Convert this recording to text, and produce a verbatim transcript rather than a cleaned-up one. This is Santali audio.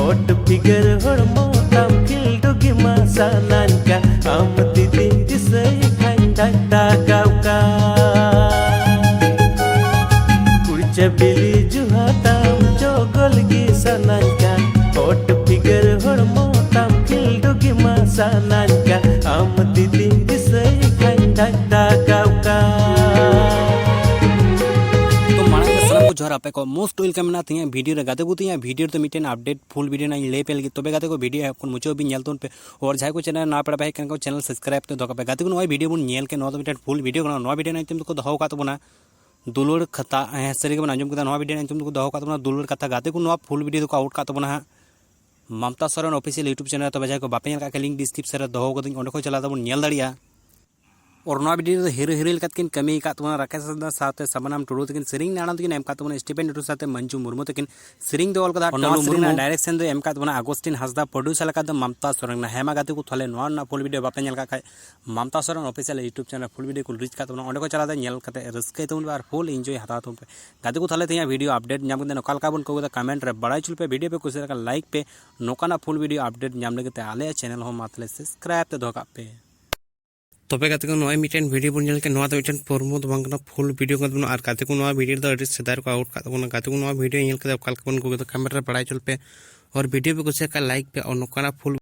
ᱦᱚᱴ ᱯᱷᱤᱜᱟᱨ ᱦᱚᱲᱢᱚ ᱛᱟᱢ ᱠᱷᱤᱞᱰᱩ ᱜᱮ ᱢᱟ ᱥᱟᱱᱟᱧ ᱠᱟ᱾ ᱟᱢ ᱫᱤᱫᱤ ᱫᱤᱥᱟᱹᱭ ᱠᱷᱟᱱ ᱰᱟᱠᱴᱟ ᱠᱟᱣᱠᱟ᱾ ᱠᱩᱲᱪᱟ ᱵᱤᱞᱤ ᱡᱩᱦᱟ ᱛᱟᱢ ᱪᱚᱜᱚᱞ ᱜᱮ ᱥᱟᱱᱟᱧ ᱠᱟ᱾ ᱦᱚᱴ ᱯᱷᱤᱜᱟᱨ ᱦᱚᱲᱢᱚ ᱛᱟᱢ ᱠᱷᱤᱞᱰᱩ ᱜᱮ ᱢᱟ ᱥᱟᱱᱟᱧ ᱠᱟ᱾ ᱟᱢ ᱫᱤᱫᱤ ᱫᱤᱥᱟᱹᱭ ᱠᱷᱟᱱ ᱰᱟᱠᱴᱟ ᱠᱟᱣᱠᱟ᱾ ᱛᱚ ᱢᱟᱲᱟᱝ ᱨᱮ ᱥᱟᱱᱟᱢ ᱠᱚ ᱡᱚᱦᱟᱨ, ᱟᱯᱮ ᱠᱚ most welcome ᱢᱮᱱᱟᱜᱼᱟ ᱛᱤᱧᱟᱹ ᱵᱷᱤᱰᱤᱭᱳ ᱨᱮ᱾ ᱜᱟᱛᱮ ᱠᱚ, ᱛᱤᱧᱟᱹ ᱵᱷᱤᱰᱤᱭᱳ ᱨᱮᱫᱚ ᱢᱤᱫᱴᱮᱱ ᱟᱯᱰᱮᱴ ᱯᱷᱩᱞ ᱵᱷᱤᱰᱤᱭᱳ ᱨᱮᱱᱟᱜ ᱤᱧ ᱞᱟᱹᱭ ᱟᱯᱮ ᱞᱟᱹᱜᱤᱫ᱾ ᱛᱚᱵᱮ ᱜᱟᱛᱮ ᱠᱚ, ᱵᱷᱤᱰᱤᱭᱳ ᱮᱦᱚᱵ ᱠᱷᱚᱱ ᱢᱩᱪᱟᱹᱫ ᱦᱟᱹᱵᱤᱡ ᱧᱮᱞ ᱛᱟᱵᱚᱱ ᱯᱮ᱾ ᱟᱨ ᱡᱟᱦᱟᱸᱭ ᱠᱚ ᱪᱮᱱᱮᱞ ᱨᱮ ᱱᱟᱣᱟ ᱯᱮᱲᱟ ᱯᱮ ᱦᱮᱡ ᱠᱟᱱ ᱠᱷᱟᱱ ᱪᱮᱱᱮᱞ ᱥᱟᱵᱥᱠᱨᱟᱭᱤᱵ ᱛᱮ ᱫᱚᱦᱚ ᱠᱟᱜ ᱯᱮ᱾ ᱜᱟᱛᱮ ᱠᱚ, ᱱᱚᱣᱟ ᱵᱷᱤᱰᱤᱭᱳ ᱵᱚᱱ ᱧᱮᱞ ᱠᱮᱫ, ᱱᱚᱣᱟ ᱫᱚ ᱢᱤᱫᱴᱮᱱ ᱯᱷᱩᱞ ᱵᱷᱤᱰᱤᱭᱳ ᱠᱟᱱᱟ᱾ ᱱᱚᱣᱟ ᱵᱷᱤᱰᱤᱭᱳ ᱨᱮᱱᱟᱜ ᱧᱩᱛᱩᱢ ᱫᱚᱠᱚ ᱫᱚᱦᱚ ᱟᱠᱟᱫ ᱛᱟᱵᱚᱱᱟ ᱫᱩᱞᱟᱹᱲ ᱠᱟᱛᱷᱟ᱾ ᱦᱮᱸ, ᱥᱟᱹᱨᱤ ᱜᱮᱵᱚᱱ ᱟᱸᱡᱚᱢ ᱠᱮᱫᱟ, ᱱᱚᱣᱟ ᱵᱷᱤᱰᱤᱭᱳ ᱨᱮᱱᱟᱜ ᱧᱩᱛᱩᱢ ᱫᱚᱠᱚ ᱫᱚᱦᱚ ᱟᱠᱟᱫ ᱛᱟᱵᱚᱱᱟ ᱫᱩᱞᱟᱹᱲ ᱠᱟᱛᱷᱟ᱾ ᱜᱟᱛᱮ ᱠᱚ, ᱱᱚᱣᱟ ᱯᱷᱩᱞ ᱵᱷᱤᱰᱤᱭᱳ ᱫᱚᱠᱚ ᱟᱣᱩᱴ ᱠᱟᱜ ᱛᱟᱵᱚᱱᱟ ᱦᱟᱸᱜ Mamta Soren official YouTube channel ᱨᱮ᱾ ᱛᱚᱵᱮ ᱡᱟᱦᱟᱸᱭ ᱠᱚ ᱵᱟᱯᱮ ᱧᱮᱞ ᱠᱟᱜ ᱠᱷᱟᱱ, ᱞᱤᱝᱠ ᱰᱤᱥᱠᱨᱤᱯᱥᱚᱱ ᱨᱮ ᱫᱚᱦᱚ ᱠᱟᱹᱫᱟᱹᱧ, ᱚᱸᱰᱮ ᱠᱷᱚᱱ ᱪᱟᱞᱟᱣ ᱠᱟᱛᱮ ᱵᱚᱱ ᱧᱮᱞ ᱫᱟᱲᱮᱭᱟᱜᱼᱟ᱾ ᱟᱨ ᱱᱚᱣᱟ ᱵᱷᱤᱰᱤᱭᱳ ᱨᱮᱫᱚ ᱦᱤᱨᱳ ᱦᱤᱨᱳᱭᱤᱱ ᱞᱮᱠᱟᱛᱮ ᱠᱤᱱ ᱠᱟᱹᱢᱤ ᱟᱠᱟᱫ ᱛᱟᱵᱚᱱᱟ ᱨᱟᱠᱮᱥ ᱦᱟᱸᱥᱫᱟ ᱥᱟᱶᱛᱮ ᱥᱟᱵᱟᱱᱟᱢ ᱴᱩᱰᱩ ᱛᱟᱹᱠᱤᱱ᱾ ᱥᱮᱨᱮᱧ ᱟᱲᱟᱝ ᱫᱚᱠᱤᱱ ᱮᱢ ᱟᱠᱟᱫ ᱛᱟᱵᱚᱱᱟ ᱥᱴᱤᱯᱷᱮᱱ ᱴᱩᱰᱩ ᱥᱟᱶᱛᱮ ᱢᱟᱹᱱᱡᱩ ᱢᱩᱨᱢᱩ ᱛᱟᱹᱠᱤᱱ᱾ ᱥᱮᱨᱮᱧ ᱫᱚ ᱚᱞ ᱠᱟᱫᱟ ᱟᱨ ᱱᱚᱣᱟ ᱥᱮᱨᱮᱧ ᱨᱮᱱᱟᱜ ᱰᱟᱭᱨᱮᱠᱥᱚᱱ ᱫᱚ ᱮᱢ ᱟᱠᱟᱫ ᱛᱟᱵᱚᱱᱟ ᱟᱜᱚᱥᱴᱤᱱ ᱦᱟᱸᱥᱫᱟ, ᱯᱨᱚᱰᱭᱩᱥᱟᱨ ᱞᱮᱠᱟ ᱫᱚ ᱢᱟᱢᱛᱟ ᱥᱚᱨᱮᱱ ᱠᱟᱱᱟ᱾ ᱦᱮᱸ ᱢᱟ ᱜᱟᱛᱮ ᱠᱚ, ᱛᱟᱦᱚᱞᱮ ᱱᱚᱣᱟ ᱨᱮᱱᱟᱜ ᱯᱷᱩᱞ ᱵᱷᱤᱰᱤᱭᱳ ᱵᱟᱯᱮ ᱧᱮᱞ ᱠᱟᱜ ᱠᱷᱟᱡ, Mamta Soren official YouTube channel full video ᱠᱚ ᱨᱤᱞᱤᱡᱽ ᱠᱟᱜ ᱛᱟᱵᱚᱱᱟ, ᱚᱸᱰᱮ ᱠᱚ ᱪᱟᱞᱟᱣ ᱠᱟᱛᱮ ᱧᱮᱞ ᱠᱟᱛᱮ ᱨᱟᱹᱥᱠᱟᱹᱭ ᱛᱟᱵᱚᱱ ᱯᱮ ᱟᱨ ᱯᱷᱩᱞ ᱮᱱᱡᱚᱭ ᱦᱟᱛᱟᱣ ᱛᱟᱵᱚᱱ ᱯᱮ᱾ ᱜᱟᱛᱮ ᱠᱚ, ᱛᱟᱦᱚᱞᱮ ᱛᱮᱦᱮᱧᱟᱜ ᱵᱷᱤᱰᱤᱭᱳ ᱟᱯᱰᱮᱴ ᱧᱟᱢ ᱠᱟᱛᱮ ᱚᱠᱟ ᱞᱮᱠᱟ ᱵᱚᱱ ᱟᱹᱭᱠᱟᱹᱣ ᱠᱮᱫᱟ, ᱠᱚᱢᱮᱱᱴ ᱨᱮ ᱵᱟᱲᱟᱭ ᱦᱚᱪᱚ ᱞᱮᱯᱮ᱾ ᱵᱷᱤᱰᱤᱭᱳ ᱯᱮ ᱠᱩᱥᱤᱭᱟᱜ ᱠᱷᱟᱱ ᱞᱟᱭᱤᱠ ᱯᱮ᱾ ᱱᱚᱝᱠᱟᱱᱟᱜ ᱯᱷᱩᱞ ᱵᱷᱤᱰᱤᱭᱳ ᱟᱯᱰᱮᱴ ᱧᱟᱢ ᱞᱟᱹᱜᱤᱫ ᱛᱮ ᱟᱞᱮᱭᱟᱜ ᱪᱮᱱᱮᱞ ᱦᱚᱸ ᱢᱟ ᱛᱟᱦᱚᱞᱮ ᱥᱟᱵᱥᱠᱨᱟᱭᱤᱵ ᱛᱮ ᱫᱚᱦᱚ ᱠᱟᱜ ᱯᱮ᱾ ᱛᱚᱵᱮ ᱜᱟᱛᱮ ᱠᱚ, ᱱᱚᱜᱼᱚᱭ ᱢᱤᱫᱴᱮᱱ ᱵᱷᱤᱰᱤᱭᱳ ᱵᱚᱱ ᱧᱮᱞ ᱠᱮᱫ, ᱱᱚᱣᱟ ᱫᱚ ᱢᱤᱫᱴᱮᱱ ᱯᱨᱳᱢᱳ ᱫᱚ ᱵᱟᱝ ᱠᱟᱱᱟ, ᱯᱷᱩᱞ ᱵᱷᱤᱰᱤᱭᱳ ᱠᱟᱱ ᱛᱟᱵᱚᱱᱟ᱾ ᱟᱨ ᱜᱟᱛᱮ ᱠᱚ, ᱱᱚᱣᱟ ᱵᱷᱤᱰᱤᱭᱳ ᱨᱮᱫᱚ ᱟᱹᱰᱤ ᱥᱮᱫᱟᱭ ᱨᱮᱠᱚ ᱟᱣᱩᱴ ᱠᱟᱜ ᱛᱟᱵᱚᱱᱟ᱾ ᱜᱟᱛᱮ ᱠᱚ, ᱱᱚᱣᱟ ᱵᱷᱤᱰᱤᱭᱳ ᱧᱮᱞ ᱠᱟᱛᱮ ᱚᱠᱟ ᱞᱮᱠᱟ ᱵᱚᱱ ᱟᱹᱭᱠᱟᱹᱣ ᱠᱮᱫᱟ, ᱠᱚᱢᱮᱱᱴ ᱨᱮ ᱵᱟᱲᱟᱭ ᱦᱚᱪᱚ ᱞᱮᱯᱮ᱾ ᱟᱨ ᱵᱷᱤᱰᱤᱭᱳ ᱯᱮ ᱠᱩᱥᱤᱭᱟᱜ ᱠᱷᱟᱱ ᱞᱟᱭᱤᱠ ᱯᱮ᱾ ᱟᱨ ᱱᱚᱝᱠᱟᱱᱟᱜ ᱯᱷᱩᱞ